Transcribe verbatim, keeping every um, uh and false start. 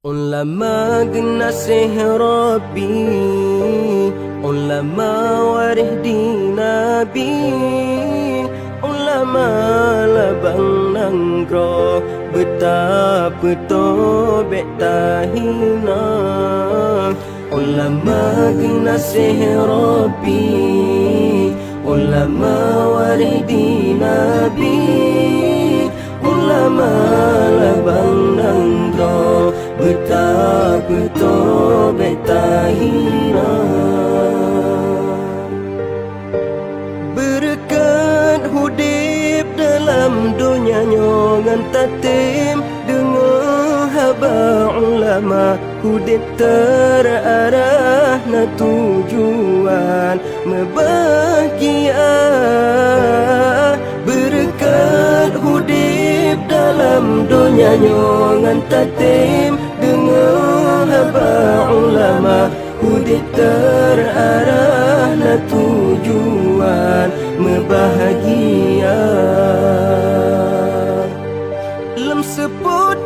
Ulama geunaséh Rabbi, ulama waréh di Nabi, ulama labang nanggroe, beutapeutôh bék tahina. Ulama geunaséh Rabbi, ulama waréh di Nabi, ulama labang nanggroe, beutapeutôh bék tahina. Beureukat udeb dalam donya nyoe ngon tatem deungoe haba ulama, udeb teuarah na tujuan meubahgia. Beureukat udeb dalam donya nyoe ngon tatem deungoe haba ulama, udeb teuarah na tujuan meubahgia. Lom seupôt